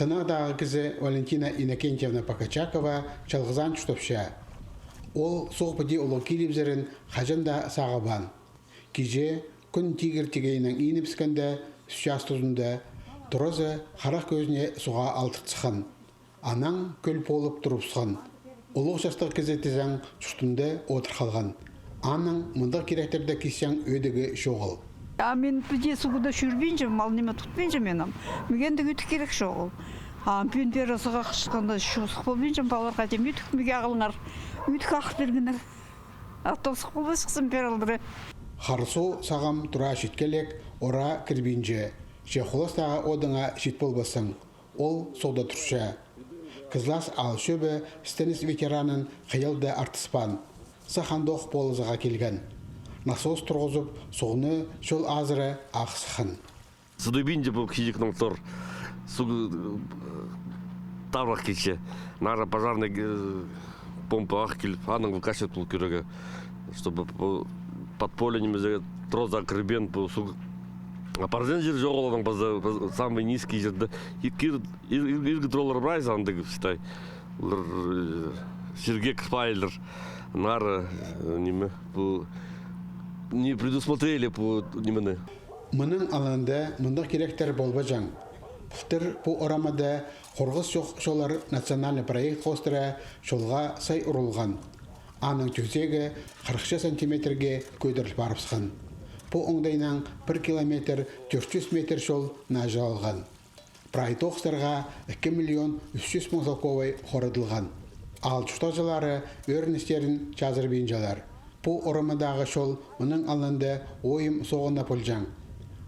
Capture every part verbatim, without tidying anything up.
Сынағдағы кізі Валентина Иннокентьевна Покачакова чалғызаан чуртапча. Ол суғ піди улуғ килібізерін хаҷан даа сағынмаан. Кичее кӱн тигір тигейінең иінібіскенде, сӱс час тузында, туразы харах кӧзіне суға алтыртысхан. Анаң кӧл полып турыбысхан. Улуғ частығ кізі тізең чуртында одыр халған. Аның мындағ киректерде кисчең ӧдігі чоғыл. А мин піди суғда чӧрбинчем, мал ниме тутпинчам мин ам. Миге андағ ӧдік кирек чоғыл. А пӱӱн пеер сығаа хысханда чозых полбинчам, палаларға тем ӧдік миге ағылыңар. Ӧдік ағыл пиргеннер. А то сых полбас хызым пеер алдыра. Хар суғ сағам тура читкелек, ораа кірбинче. Че холастағы одыңа чит полбассың. Ол суғда турча. Кызлас аал чӧбі істеніс ветеранын хыйалда артыспаан. Сах андох полызығға килген. Насос турғызып, суғны чол азыра ағызыпхан. Сыдабинча пу кічіҷек нооллар. Суғ, э, табырах килче. Нары пожарный, э, помпа ағыл киліп, анаң выкачивать пол кӧрерге. Чтобы пу подполье нимезі туразы кірбеен пу суғ. А парзаң чир чоғыл анаң паза, паза самый низкий чирде. И кир, ир, ир, иргі туралар прайзы андағ, считай. Олар, э, чирге кірбеелер. Нары, э, ниме, пу, не предусмотрели пу нимені. Мының алнында мындағ киректер полбаҷаң. Пылтыр пу орамада хорғыс чох чоллар национальный проект хоостыра чолға сай урылған. Аның тӧзегі хырых чазы сантиметрге кӧдіріл парыбысхан. Пу оңдайнаң пір километр тӧрт чӱс метр чол наҷылалған. Прай тоғыстарға ікі миллион ӱс чӱс муң салковай хорадылған. Аал чуртағҷылары ӧріністерін чазырбинчалар. Пу орамадағы чол мының алнында ойым соғына полҷаң.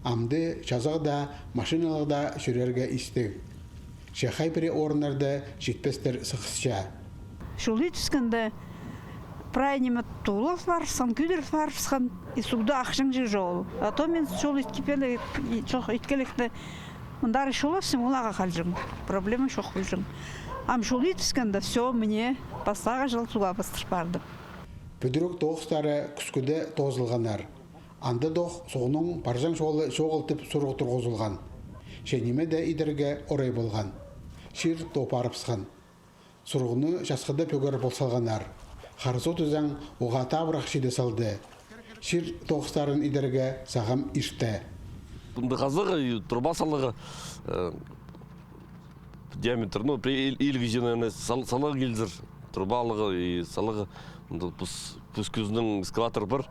Амды чазағда, машиналығда чӧрерге истіг. Че хай пірее орыннарда читпестер сығысча. Чол итіскенде прай ниме тулап парыбысхан, кӧдіріл парыбысхан, и суғда ахчаң чир чоғыл. А то мин чол иткепеле, и чох иткелекте, мындар чол апсам, ол ағаа халҷаң. Проблема чох полҷаң. Ам чол итіскенде, всё, мына, пастағы чыл суға пастыр парды. Пӱдіріг тоғыстары кӱскӱде тоозылғаннар. Андадох суғның парҷаң чолы чоғыл тіп сурығ турғызылған. Че ниме дее идерге орай полған. Чир тоо парыбысхан. Сурығны часхыда пӧгер пол салғаннар. Хар суғ тізең уғаа табырах чиде салды. Чир тоғыстарын идерге сағам иртті. Мында хазығы, и труба салығы, э, диаметр, ну, при ил-, иліг чиинең сал-, салығы килзер, трубалығы и салығы. Мында пус, пус кӱзінің экскаватор пар.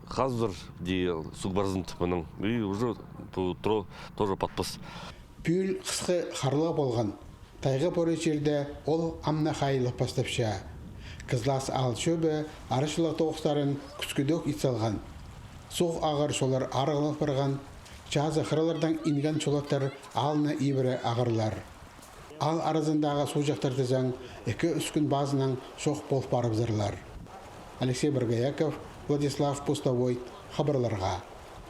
Хазыр, ди, суғ парзын тіп мының. И уже пу тро-, тоже патпас. Пӱӱл хысхы харлығ полған. Тайға пори чирде ол ам на хайылып пастапча. Кызлас аал чӧбі арачылығ тоғыстарын кӱскӱдӧк ит салған. Суғ ағар чоллар арығлап парған, чазы хыралардаң инген чолаттар аалны ибіре ағарлар. Аал аразындағы суғҷахтар тізең ікі-ӱс кӱн пазынаң чох пол парыбызарлар. Алексей Боргояков, Владислав Пустовой, хабарларға.